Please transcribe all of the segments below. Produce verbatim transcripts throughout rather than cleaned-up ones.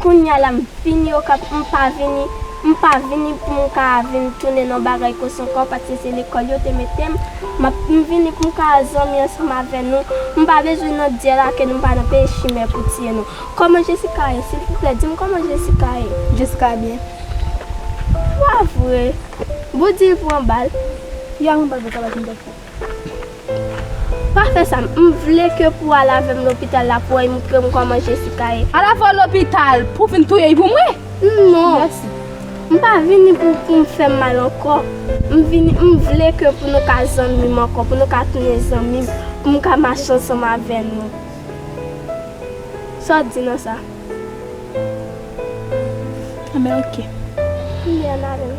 Kounye a la, m vini Okap, m pa vini, m pa vini pou m ka vin tounen nan bagay konsa ankò, paske se lekòl yo te mete m. M ap, m vini pou m ka zanmi ansanm avè nou. M pa bezwen nan dyèl ake nou, m pa nan peyi chimè pou tiye nou. Kòman Jessica ye? Silvouplè, di m kòman Jessica ye. Jessica byen. Pa vre. Bondye pran bal. Y a yon bal pou tabak m tèt. Pa fè sa, m vle ke pou al avè m lopital la pou w montre m kòman Jessica ye. Al avè w lopital pou w vin touye l pou mwen? Non. Mèsi. M pa vini pou, pou m fè m mal ankò. M vini, m vle ke pou nou ka zanmi m ankò, pou nou ka tounen zanmi m, pou m ka mache ansanm avè nou. Sa w di nan sa? Anben, oke. Anben, ann ale.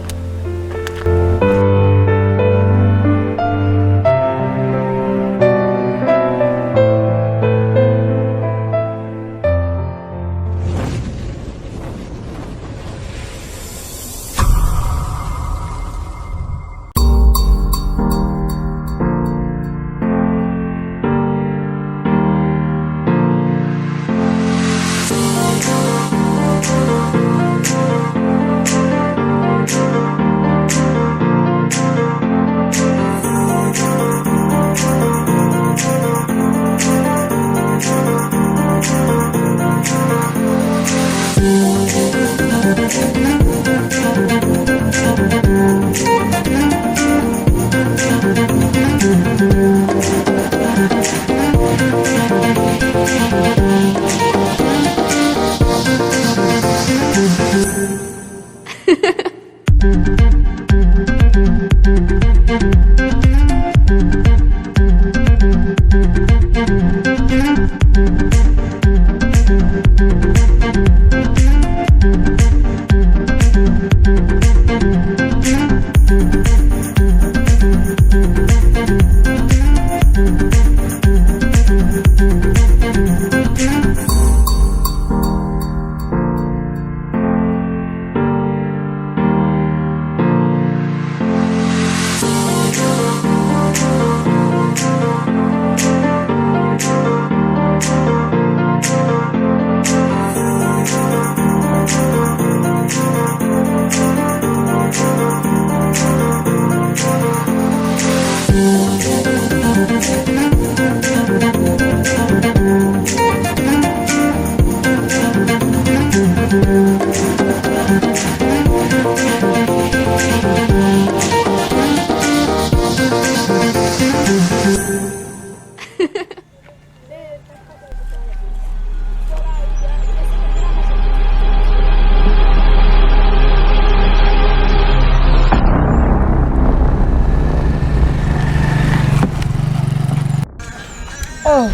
Oh,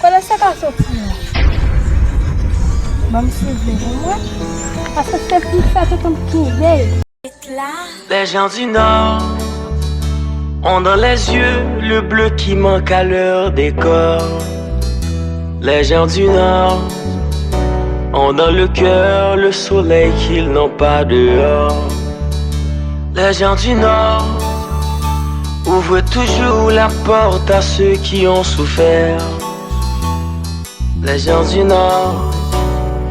kote sa ka soti a? Ban m swiv li pou mwen. Paske se pou sa tonton m kenbe. Les gens du Nord ont dans les yeux le bleu qui manque à leur décor. Les gens du Nord ont dans le cœur le soleil qu'ils n'ont pas dehors. Les gens du Nord ouvrent toujours la porte à ceux qui ont souffert. Les gens du Nord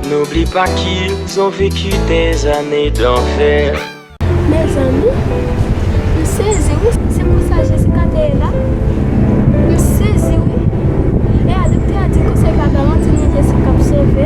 n'oublient pas qu'ils ont vécu des années d'enfer. Mezanmi, m sezi wi, se pou sa Jessica te ye la. M sezi wi. E a, doktè a di konsèy pa ba manti, non, Jessica ap sove.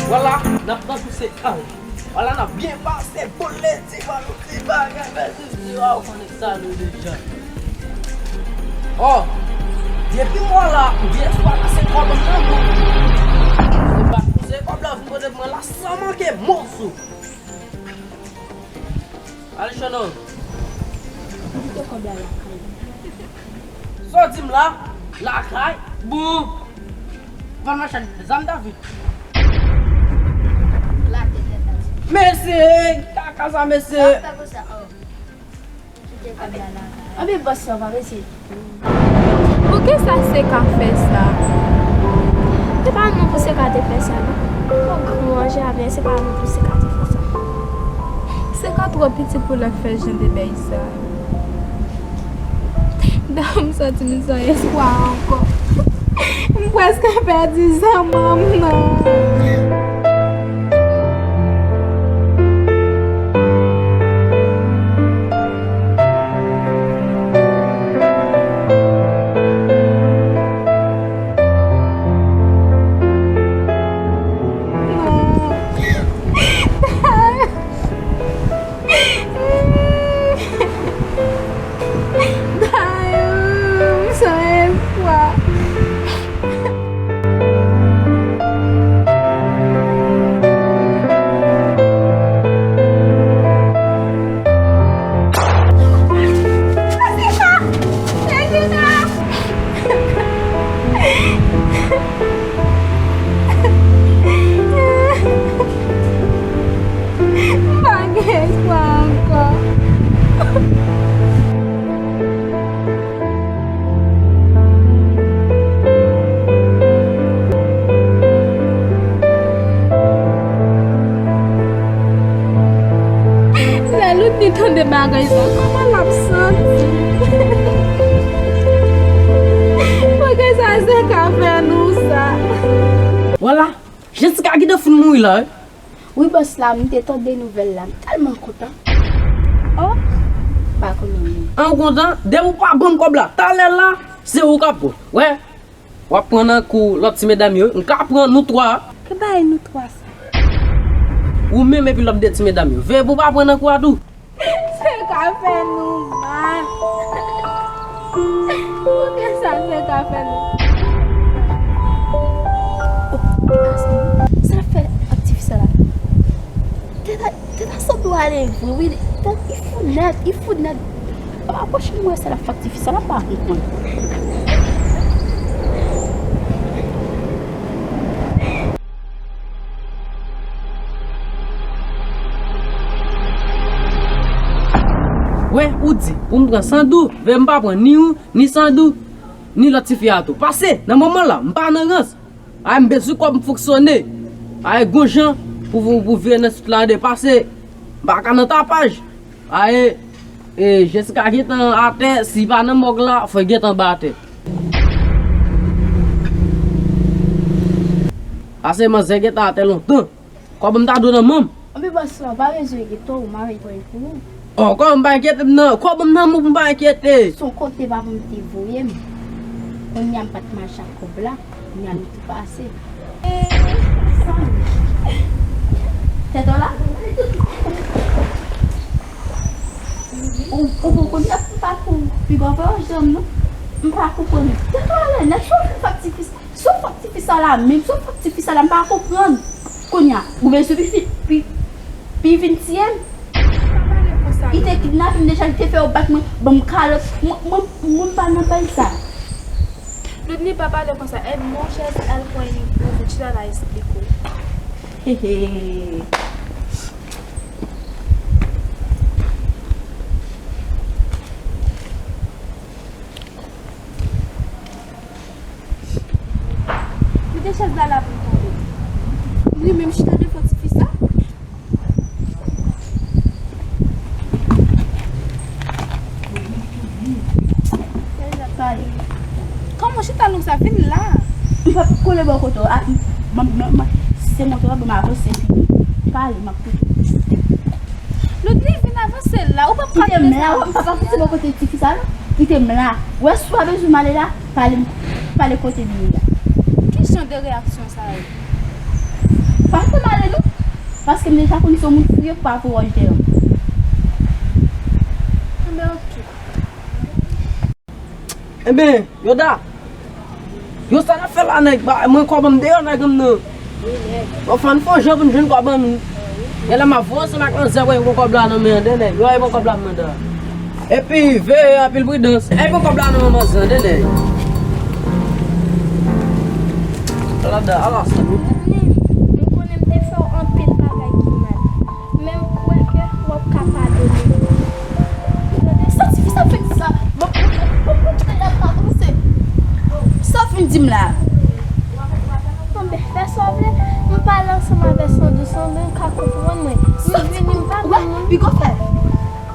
Vwala, n ap nan pouse kay. Vwala, n ap byen pase, boule ti bal, ti bagay, mèsi, ti wa, ou konnen sa nou deja. Oh, depi m wè la, m gen espwa nan se kòb nan tou. Se pa, se kòb la vin pote pou mwen la, san manke moso. Ale, Chono. Kite kòb la lakay. Sa w di m la? Lakay? Bon. Van machann zam David. Mesye, kaka sa, mesye. Sa w fè konsa, oh. Kite kòb la lakay. Anben, bòs sa, pa mesye. Pou Poukisa Seka fè sa? Se pa nou pou Seka te fè sa, non. Ou gran jan avè, se pa nou pou Seka te fè sa. Seka twò piti pou l ap fè jan de bèy sa yo. Dam, m santi m san espwa ankò. M prèske pèdi zanmi m nan. Dayou, m san espwa. M pa gen espwa ankò. Lè Loudni tande bagay sa, kòman l ap santi? Poukisa Seka fè nou sa? Vwala, Jessica gentan fin mouri la, wi. Wi, bòs la, m te tande nouvèl la, m tèlman kontan. Oh, m pa konnen non. An, ou kontan? Depi w pa ban m kòb la talè la, se ou k ap pran. Wè, w ap pran nan kou lòt ti medam yo, m ka pran nou twa. Ki bagay nou twa sa? Ou menm epi lòt de ti medam yo. Veye pou w pa pran nan kou a tou. Seka fè nou mal. Poukisa Seka fè nou? Oh, sa l ap fè ak tifi sa la? Tèt a, tèt a sanble w ale vre, wi. Tèt, li fou nèt, li fou nèt. Apwoche m wè sa l ap fè ak tifi sa la, m pa konprann. Wè, ou di pou m pran Sandou, men m pa pran ni ou, ni Sandou, ni lòt tifi a tou. Pase, nan moman la, m pa nan rans. Ay, m bezwen kòb m fonksyone. Ay, gon jan pou, pou, pou vire nan sit la de pase. M pa ka nan tapaj. Ay, e, Jessica gentan atè, si pa nan mòg la, fò l gentan anba atè. Ase manzè gentan atè lontan. Kòb m ta dwe nan men m. Anpi bòs la, ou pa bezwen enkyete w, m ap voye pou ou. Oh, kòman m pa enkyete m nan? Kòb m nan men w pou m pa enkyete. Se yon kote papa m te voye m. Kounye a m pa t mache ak kòb la, kounye a nou tou pase. Tèt w la? Ou, ou poko konn tèt m pa kou pi gwo frè w janm non. M pa konprann. Tèt w alè nèt, sa w fin fè ak tifi sa? Sa w fè ak tifi sa la menm? Sa w fè ak tifi sa la? M pa konprann. Kounye a, ou bezwen pi, pi, pi vin tiye m? Pa pale konsa, Loudni. Li te kidnape m deja, li te fè yo bat mwen, ban m kalòt. Mwen, mwen, mwen pa nan bay sa. Loudni, pa pale konsa. Èd monchè, al pran yon bout, chita la esplike w. Hehe. Mete chèz la la pou m tande. M renmen m chita devan tifi sa. Pale. Kòman w chita lontan sa? Vin la. M p ap kole bò kote w. A, m, m, m, m, se montre w ap ban m avanse fini. Pale, m ap koute. Loudni, vin avanse la. Ou p ap pale de sa. Kite m la, w ap, m p ap avanse bò kote tifi sa non. Kite m la. Ou wè si w pa bezwen m ale la, pale, pale kote m ye a. Ki jan de reyaksyon sa yo? Pa fè m ale non. Paske m deja konn se yon moun fouye pou pa voye w dèyè m. Enben, oke. Enben, Yoda, yo sa n ap fè la, nèg? Ba mwen kòb an m deyò, nèg, an m nan. Wi, nèg. Bon, fò n fè yon jan pou n jwenn kòb an nou. Genlè m ap voye ansanm ak manzè, wè, pran kòb la nan men an, de nèg. Yo, pran kòb la nan men an. Epi, veye anpil pridans. Ey, pran kòb la nan men manzè an, de nèg. Ala da, ala sa. Loudni, m konnen m te fè w anpil bagay ki mal. Men m kwè ke w ap ka padone m. Tande sa, tifi sa fè sa. Bon, bon, bon, bon, tande, ap avanse. Vin di m la. Bon, ben, fè sa w vle. M pale ansanm avè Sandou, Sandou ka konprann mwen. M vini, m pa konn moun. Piga w fè.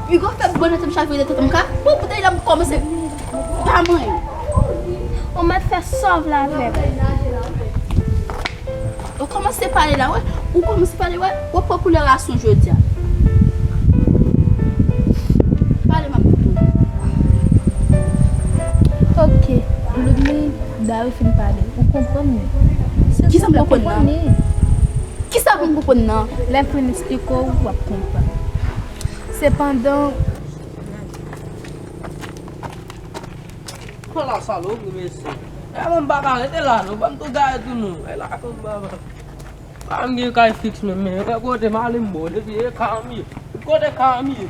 Piga w fè bannann tèt m chavire tèt m ka. Bon, poutèt la m kòmanse pa mwen. Ou mèt fè sa w vle avè m. Ou kòmanse pale la, wè. Ou kòmanse pale, wè. Ou pran koulè rason jodi a. Pale, m ap tande. Ok, Loudni, Dari fin pale. Ou konprann li. Kisa m konprann nan? Kisa m konprann nan? Lè m fin esplike w, w ap konprann. Sepandan, Pran la salopri, mesye. E mwen m pa ka rete la, non. Ban m tou gaye tou, non. E la, konn baba. Pa m gen kay fiks menm, men, men kote m ale m bon, depi e ka m ye. Kote ka m ye?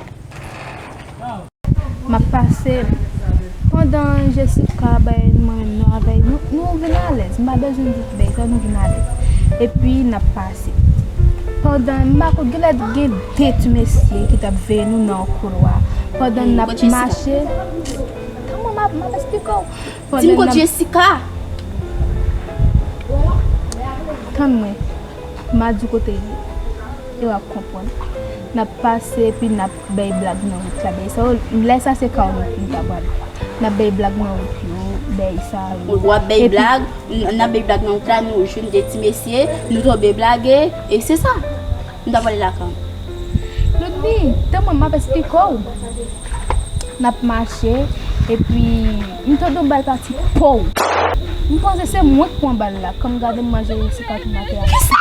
M ap pase. Pandan Jessica bay mwen menm nou avè nou, nou vin alèz. M pa bezwen di bèy sa, nou vin alèz. Epi n ap pase. Pandan, m pa konn, genlè gen de ti mesye ki t ap veye nou nan yon koulwa. Pandan n ap mache. Kòman m ap, m ap esplike w? Di m kot Jessica. Tann mwen. M a di kote l ye. E w ap konprann. N ap pase, epi n ap bay blag nan wout la, bay sa yo. Lè sa se ka w nou ta pral. N ap bay blag nan wout yo, bay sa yo. W ap bay blag, n, n ap bay blag nan wout la, nou jwenn de ti mesye, nou tonbe blage, e se sa. M ta pral lakay. Loudni, tann mwen, m ap esplike w. N ap mache, epi m tande yon bal pati pow. M panse se mwen k pran bal la, kan m gade m wè Jessica tou atè a. Kisa?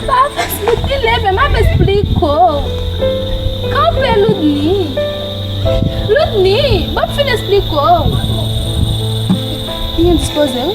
Pa fè Loudni leve, m ap esplike w. Kanpe Loudni. Loudni, ban m fin esplike w. Li endispoze, wi.